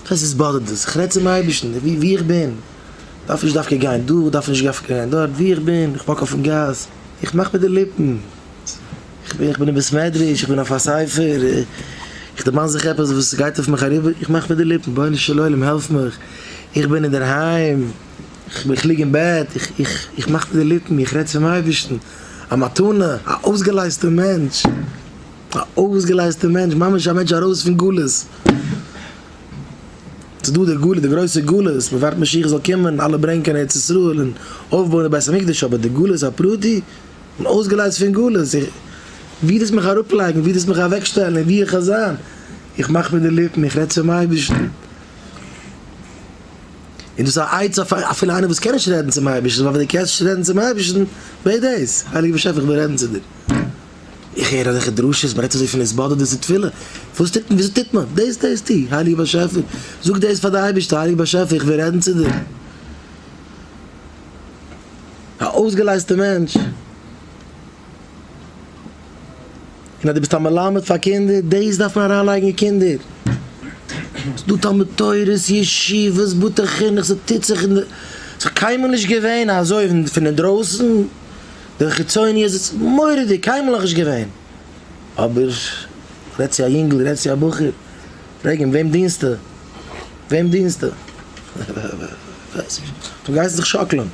וואס הייסט התבודדות? איך רעד צום אייבערשטן ווי איך בין, דארף נישט דווקא גיין דא, דארף נישט דווקא גיין דארט, ווי איך בין, איך walk אויפן גאס, איך מאך מיט די ליפן, איך בין אין בית מדרש, איך בין אויף א ספר, איך דערמאן זיך עפעס וואס גייט אויף מיך אריבער, איך מאך מיט די ליפן, רבונו של עולם העלף מיך, איך בין אינדערהיים, איך ליג אין בעט, איך מאך מיט די ליפן, איך רעד צום אייבערשטן, א מתנה, א אויסגעלייזטע מענטש, א אויסגעלייזטע מענטש, ממש א מענטש ארויס פון גלות. ס'איז דא די גלות, די גרויסע גלות, מ'ווארט משיח זאל קומען, אלע ברענגען קיין ארץ ישראל און אויפבויען די בית המקדש, אבער די גלות הפרטי, כ'בין אויסגעלייזט פון גלות, איך, ווי דאס מיך אראפלייגן, ווי דאס מיך אוועקשטעלן און ווי איך זאל זיין, איך מאך מיט די ליפן, איך רעד צום אייבערשטן. און דאס איז א עצה פאר אפילו איינער וואס קען נישט רעדן צום אייבערשטן, ווייל ווען דו קענסט נישט רעדן צום אייבערשטן, בעט דאס, הייליגער באשעפער איך וויל רעדן צו דיר. איך הער אזעלכע דרשות, מען רעדט אזוי פון התבודדות און תפילה, וואס טוט מען, וויאזוי טוט מען, דאס דאס טו, הייליגער באשעפער, זאג דאס פאר די אייבערשטער, הייליגער באשעפער איך וויל רעדן צו דיר. א אויסגעלייזטע מענטש. און אז דו ביסט א מלמד פאר קינדער, דאס דארף מען אריינלייגן אין קינדער. ס'איז דא תלמוד תורה'ס, ישיבות, בתי חינוך, ס'טוט זיך אין די, ס'איז קיינמאל נישט געווען אזוי פון אינדרויסן, די חיצוניות איז מורא'דיג, קיינמאל נאכנישט געווען. אבער רעד צו א יונגל, רעד צו א בחור, פרעג אים וועם דינסטו? וועם דינסטו? כ'ווייס נישט. דו גייסט זיך שאקלען.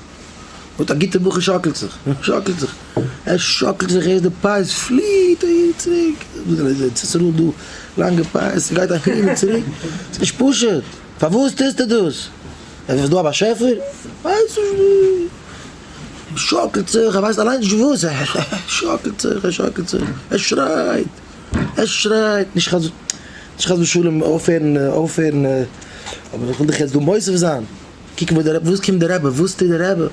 אט א גוטע בחור שאקלט זיך, שאקלט זיך, ער שאקלט זיך ערשט די פאות פליעט אהין און צוריק, ס'איז דא לאנגע פאות, ס'גייט אהין און צוריק, ס'איז נישט פשוט, פארוואס טוסטו דאס? עס איז דא א באשעפער? ווייס נישט, שאקלט זיך, ער ווייסט אליין נישט וואס, ער שאקלט זיך, ער שאקלט זיך, ער שרייט, ער שרייט, נישט חס ושלום אויפהערן, אויפהערן, אבער איך וויל דיך יעצט דא מוסיף זיין. קוק וואס דער וואס קומט דער רבי, וואס טוט דער רבי?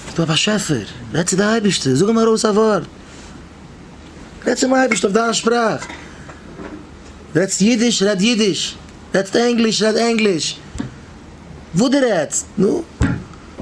ס'איז דא א באשעפער, רעד צו די אייבערשטער, זאג אים ארויס א ווארט, רעד צום אייבערשטן אויף דיין שפראך, רעדסט אידיש, רעד אידיש, רעדסט ענגליש, רעד ענגליש, וואס דו רעדסט, נו.